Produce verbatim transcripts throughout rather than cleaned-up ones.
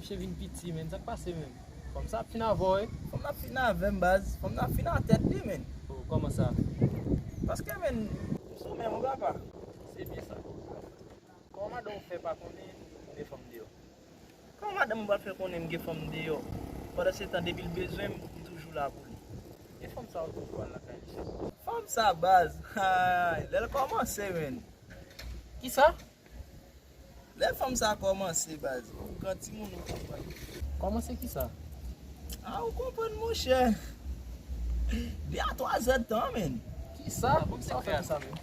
Che vin piti, men, sa k pase menm? Fanm sa ap fin avè w, wi. Fanm nan ap fin avè m, baz. Fanm nan ap fin a tèt li, men. Oh, kòman sa? Paske, men, m sou men, mon papa. Se byen sa. Kòman madanm ou fè pa konnen ou gen fanm deyò? Kòman madanm ou pral fè konnen m gen fanm deyò? Pandan se tan, depi l bezwen m, m toujou la pou li. E fanm sa ou toujou al lakay li? Fanm sa, baz. Hay, lè l kòmanse, men. Kisa? Lè fanm sa kòmanse, baz, ou gran timoun, ou konprann. Kòmanse kisa? Ah, ou konprann, monchè. De a twa zèdtan, men. Kisa? Kòman sa w fè sa, men?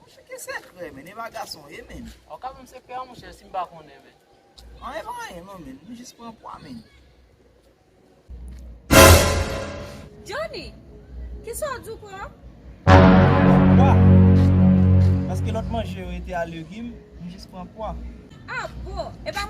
Monchè, gen sekrè, men. E pa gason ye, men. Ou ka ban m sekrè a, monchè, si m pa konnen, men. Anyen pa anyen, non, men. M jis pran pwa, men. Johnny, kisa w di w kwè? Pwa. Paske lòt manje yo rete a legim, m jis pran pwa. Ah bon, e pa